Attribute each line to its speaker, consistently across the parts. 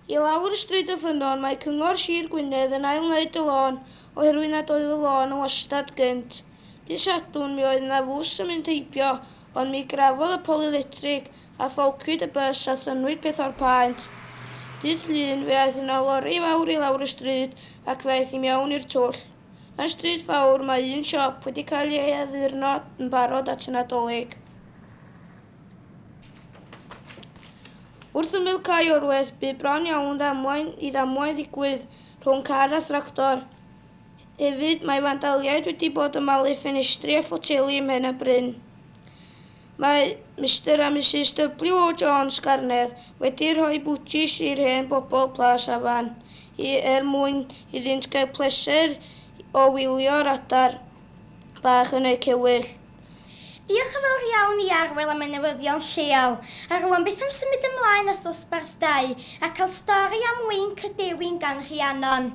Speaker 1: I lawr y Stryd y Ffynnon mae Cyngor Sir Gwynedd yn ail-wneud y lôn oherwydd nad oedd y lôn yn wastad gynt. Dydd Sadwrn mi oedd 'na fws yn mynd heibio ond mi grafodd y poli letrig a tholcwyd y bws a thynnwyd peth o'r paent. Dydd Llun fe aeth yna lori fawr i lawr y stryd ac fe aeth i mewn i'r twll. Yn Stryd Fawr mae un siop wedi cael ei addurno yn barod at y Nadolig. Wrth ymyl Cae Orwedd bu bron iawn ddamwain i ddamwain ddigwydd rhwng car a thractor. Hefyd, mae fandaliaid wedi bod yn malu ffenestri a photeli ym Mhen y Bryn. Mae Mister a Misus W O Jones, Garnedd, wedi rhoi bwjis i'r hen bobl Plas Afan i er mwyn iddynt gael pleser o wylio'r adar bach yn eu cewyll.
Speaker 2: Diolch yn fawr iawn i Arwel am y newyddion lleol. A rwan beth am symud ymlaen at ddosbarth dau a cael stori am Winc y Dewin gan Rhiannon.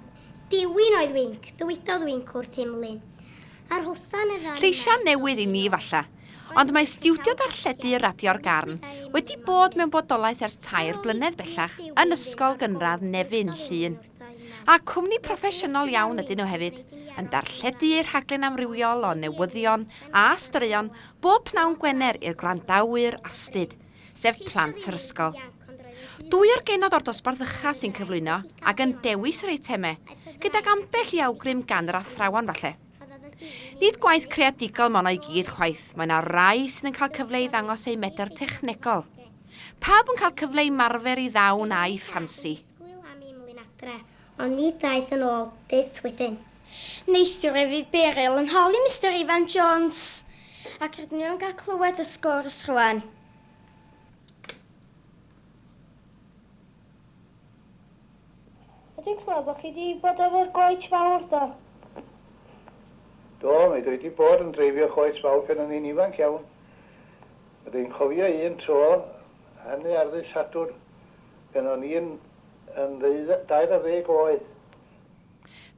Speaker 3: Dewin oedd Winc, dywedodd Winc wrth Emlyn. Arhosa yn y fan yma
Speaker 4: Lleisiau newydd i ni falla, ond mae stiwdio darlledu Radio'r Garn wedi bod mewn bodolaeth ers tair blynedd bellach yn Ysgol Gynradd Nefyn, Llŷn. A cwmni proffesiynol iawn ydyn nhw hefyd, yn darlledu eu rhaglen amrywiol o newyddion a straeon bob pnawn Gwener i'r gwrandawyr astud, sef plant yr ysgol. Dwy o'r genod o'r dosbarth ucha sy'n cyflwyno ac yn dewis yr eitemau, gydag ambell i awgrym gan yr athrawon falle. Nid gwaith creadigol mono i gyd chwaith, mae 'na rai sydd yn cael cyfle i ddangos eu medr technegol. Pawb yn cael cyfle i marfer i ddawn a'i ffansi.
Speaker 3: Disgwyl am Emlyn adre, ond ni ddaeth yn ôl byth wedyn.
Speaker 2: Neithiwr e fu Beryl yn holi Mister Ifan Jones, ac rydyn ni am gael clywed y sgwrs rwan.
Speaker 1: Dwi'n clywed bod chi 'di bod efo'r goets fawr do?
Speaker 5: Do, mi dwi 'di bod yn dreifio coets fawr pan o'n i'n ifanc iawn. A dwi'n cofio un tro, hynny ar ddydd Sadwrn, pan o'n i'n yn ddeuddair ar ddeg oed.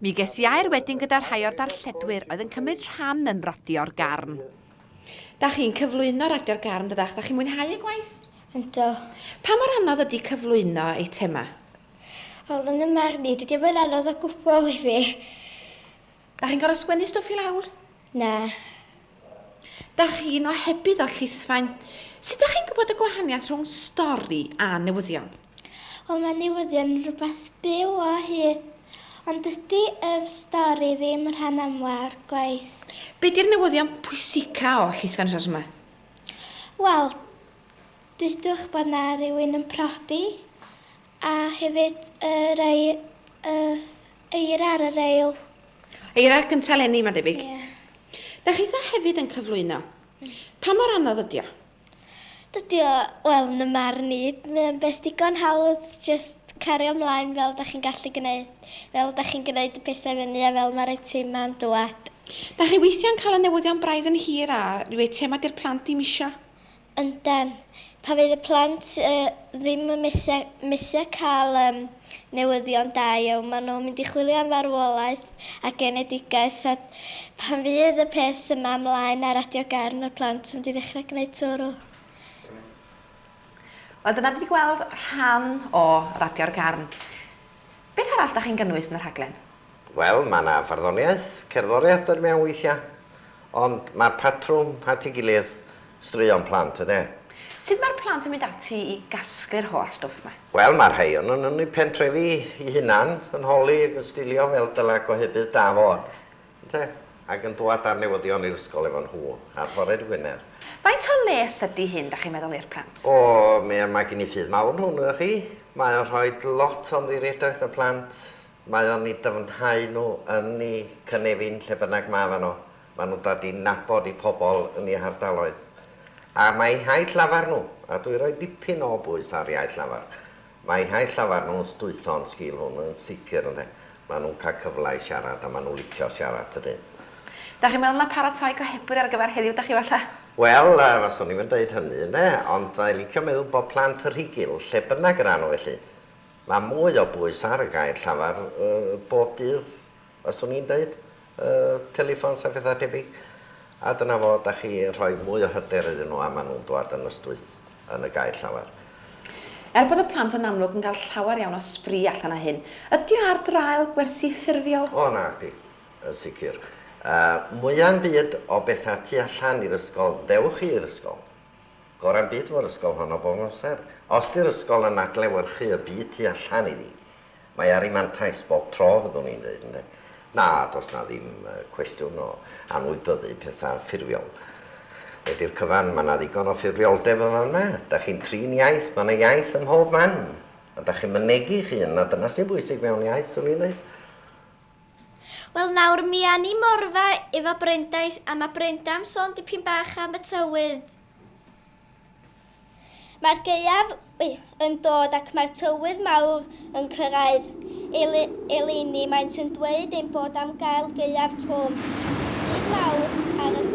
Speaker 4: Mi ges i air wedyn gyda rhai o'r darlledwyr oedd yn cymryd rhan yn Radio'r Garn. Da chi'n cyflwyno Radio'r Garn dydach? Da chi'n mwynhau y gwaith?
Speaker 2: Yndw.
Speaker 4: Pa mor anodd ydy cyflwyno eitemau?
Speaker 2: Wel, yn 'y marn i, dydy o'm yn anodd o gwbl i fi.
Speaker 4: Da chi'n gorfod sgwennu stwff i lawr?
Speaker 2: Na.
Speaker 4: Da chi'n ohebydd o Llithfaen. Sut da chi'n gwybod y gwahaniaeth rhwng stori a newyddion?
Speaker 2: Wel, mae newyddion yn rhywbeth byw o hyd, ond dydy yym stori ddim yn rhan amla o'r gwaith.
Speaker 4: Be di'r newyddion pwysica o Llithfaen wsos yma?
Speaker 2: Wel, dudwch bod 'na rywun yn prodi, a hefyd y rei y eira ar y reil.
Speaker 4: Eira gynta eleni, mae'n debyg.
Speaker 2: Ie.
Speaker 4: Da chitha hefyd yn cyflwyno. Pa mor anodd ydi o?
Speaker 2: Dydi o, wel, yn 'y marn i, mae o'n beth digon hawdd jyst cario mlaen fel 'dach chi'n gallu gneud, fel 'dach chi'n gneud y pethau fyny a fel mae'r eitemau'n dŵad.
Speaker 4: Da chi weithiau'n cael y newyddion braidd yn hir a rhyw eitemau 'di'r plant ddim isio?
Speaker 2: Yndan. Pan fydd y plant ddim yn methu methu cael yym newyddion da iawn, maen nhw'n mynd i chwilio am farwolaeth a genedigaeth a pan fydd y peth yma ymlaen ar Radio Garn mae'r plant yn mynd i ddechrau gwneud twrw.
Speaker 4: Wel dyna ni 'di gweld rhan o Radio'r Garn. Beth arall 'da chi'n gynnwys yn y rhaglen?
Speaker 6: Wel, mae 'na farddoniaeth, cerddoriaeth dod i mewn weithiau, ond mae'r patrwm at ei gilydd, straeon plant ynde.
Speaker 4: Sut mae'r plant yn mynd ati i gasglu'r holl stwff 'ma?
Speaker 6: Wel, mae rhai o'n nhw'n yn eu pentrefi eu hunan, yn holi ac yn stilio fel dylai gohebydd da fod, ynte? Ac yn dwad â'r newyddion i'r ysgol efo nhw ar fore dy Gwener.
Speaker 4: Faint o les ydy hyn, dach chi'n meddwl, i'r plant?
Speaker 6: O, mi mae gen i ffydd mawr yn hwn, wyddoch chi. Mae o'n rhoi lot o ymddiriedaeth y plant. Mae o'n eu dyfnhau nhw yn eu cynefin lle bynnag ma' fan nhw. Maen nhw'n dod i nabod eu pobl yn eu hardaloedd. A mae eu hiaith lafar nhw, a dwi roi dipyn o bwys ar iaith lafar, mae eu hiaith lafar nhw'n stwytho yn sgil hwn yn sicr ynde. Maen nhw'n cael cyfle i siarad a maen nhw'n licio siarad tydyn.
Speaker 4: Dach chi'n meddwl na paratoi gohebwyr ar gyfer heddiw dach chi falla?
Speaker 6: Wel, faswn i'm yn deud hynny ynde, ond fydda i'n licio meddwl bod plant y rhigil, lle bynnag yr ân nhw felly, Mae mwy o bwys ar y gair llafar bob dydd, faswn i'n deud, teliffons a phethau tebyg, a dyna fo, dach chi rhoi mwy o hyder iddyn nhw a maen nhw'n dwad yn ystwyth yn y gair llafar.
Speaker 4: Er bod y plant yn amlwg yn cael llawer iawn o sbri allan o hyn, ydy o ar draul gwersi ffurfiol?
Speaker 6: O nagdi, yn sicr. Uh, mwya'n byd o bethau tu allan i'r ysgol, dewch chi i'r ysgol. Gorau'n byd fo'r ysgol honno bob amser. Os di'r ysgol yn adlewyrchu y byd tu allan iddi, mae ar ei mantais bob tro, fyddwn i'n dweud, ynde. Na, does na ddim cwestiwn o anwybyddu pethau ffurfiol. Wedi'r cyfan, mae 'na ddigon o ffurfioldeb yn fan'na. Da chi'n trin iaith, mae 'na iaith ym mhob man. A da chi'n mynegi'ch hun, a dyna sy'n bwysig mewn iaith, swn i'n dweud.
Speaker 2: Wel nawr mi a'n ni Morfa efo Brenda a mae Brenda am sôn dipyn bach am y tywydd.
Speaker 1: Mae'r gaeaf yn dod ac mae'r tywydd mawr yn cyrraedd. Eleni maent yn dweud ein bod am gael gaeaf trwm. Dydd Mawrth ar y.